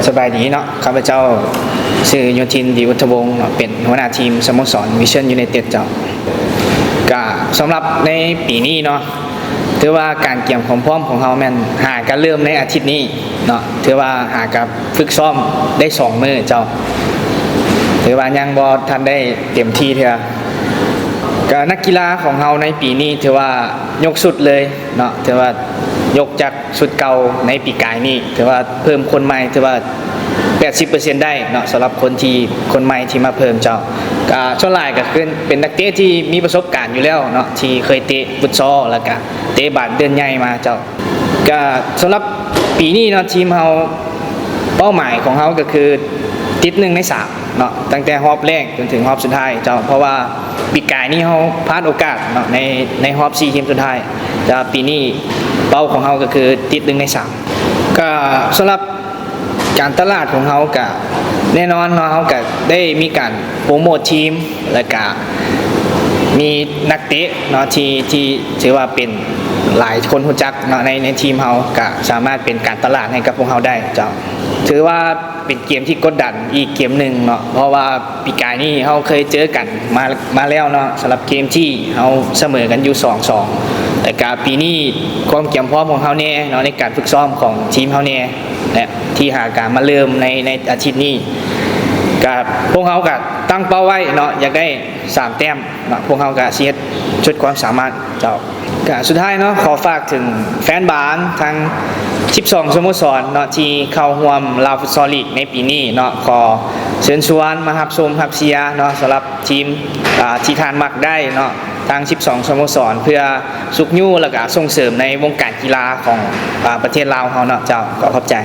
ສະບາຍດີເນາະ, ຂ້າພະເຈົ້າຊື່ໂຍທິນ ດີວຸດທະວົງເນາະ, ເປັນຫົວໜ້າທີມສະໂມສອນວິເຊີນຢູໄນເຕັດເຈົ້າ. ກະສຳລັບໃນປີນີ້ເນາະ ຖືວ່າການກຽມຄວາມພ້ອມຂອງເຮົາແມ່ນຫາກະເລີ່ມໃນອາທິດນີ້ເນາະ, ຖືວ່າຫາກະຝຶກຊ້ອມໄດ້ສອງມື້ເຈົ້າ, ຖືວ່າຍັງບໍ່ທັນໄດ້ເຕັມທີ່ເທື່ອ. ກະນັກກິລາຂອງເຮົາໃນປີນີ້ຖືວ່າຍົກຊຸດເລີຍເນາະ, ຖືວ່າຍົກຈາກ ຊຸດເກົ່າໃນປີກາຍນີ້ ຖືວ່າເພີ່ມຄົນໃໝ່ ຖືວ່າແປດສິບເປີເຊັນໄດ້ເນາະ, ສຳລັບຄົນທີ່ ຄົນໃໝ່ທີ່ມາເພີ່ມເຈົ້າ. ກະສ່ວນຫຼາຍກະຄືເປັນນັກເຕະທີ່ມີປະສົບການຢູ່ແລ້ວເນາະ, ທີ່ເຄີຍເຕະຟຸດຊໍ ແລ້ວກະເຕະບານເດີ່ນໃຫຍ່ມາເຈົ້າ. ກະສຳລັບປີນີ້ເນາະ ທີມເຮົາ ເປົ້າໝາຍຂອງເຮົາກະຄືຕິດໜຶ່ງໃນສາມເນາະ, ຕັ້ງແຕ່ຮອບແລກຈົນເຖິງຮອບສຸດທ້າຍເຈົ້າ, ເພາະວ່າປີກາຍນີ້ເຮົາພາດໂອກາດເນາະ ໃນ ໃນຮອບສີ່ທີມສຸດທ້າຍ, ແຕ່ວ່າປີນີ້ເປົ້າຂອງເຮົາກະຄືຕິດໜຶ່ງໃນສາມ. ກະສຳລັບການຕະຫຼາດຂອງເຮົາກະແນ່ນອນເນາະ, ເຮົາກະໄດ້ມີການໂປຣໂມດທີມ ແລ້ວກະມີນັກເຕະເນາະ ທີ່ ທີ່ຖືວ່າເປັນຫຼາຍຄົນຮູ້ຈັກເນາະ ໃນ ໃນທີມເຮົາ, ກະສາມາດເປັນການຕະຫຼາດໃຫ້ກັບພວກເຮົາໄດ້ເຈົ້າ. ຖືວ່າເປັນເກມທີ່ກົດດັນອີກເກມໜຶ່ງເນາະ, ເພາະວ່າປີກາຍນີ້ເຮົາເຄີຍເຈີກັນມາ ມາແລ້ວເນາະ, ສຳລັບເກມທີ່ເຮົາສະເໝີກັນຢູ່ສອງສອງ, ແລ້ວກະປີນີ້ຄວາມກຽມພ້ອມຂອງເຮົາແນ່ເນາະ ໃນການຝຶກຊ້ອມຂອງທີມເຮົາແນ່ ແລະ ທີ່ຫາກະມາເລີ່ມໃນ ໃນອາທິດນີ້. ກະພວກເຮົາກະຕັ້ງເປົ້າໄວ້ເນາະ ຢາກໄດ້ສາມແຕ້ມເນາະ, ພວກເຮົາກະຊິເຮັດສຸດຄວາມສາມາດເຈົ້າ. ກະສຸດທ້າຍເນາະ ຂໍຝາກເຖິງແຟນບານທັງສິບສອງສະໂມສອນເນາະ ທີ່ເຂົ້າຮ່ວມລາວຟຸດຊໍລີກໃນປີນີ້ເນາະ, ຂໍເຊີນຊວນມາຮັບຊົມຮັບເຊຍເນາະ ສຳລັບທີມ ອາ ທີ່ທ່ານມັກໄດ້ເນາະ ທັງສິບສອງສະໂມສອນ ເພື່ອຊຸກຍູ້ ແລ້ວກະສົ່ງເສີມໃນວົງການກິລາຂອງ ອາ ປະເທດລາວເຮົາເນາະເຈົ້າ. ຂໍຂອບໃຈ.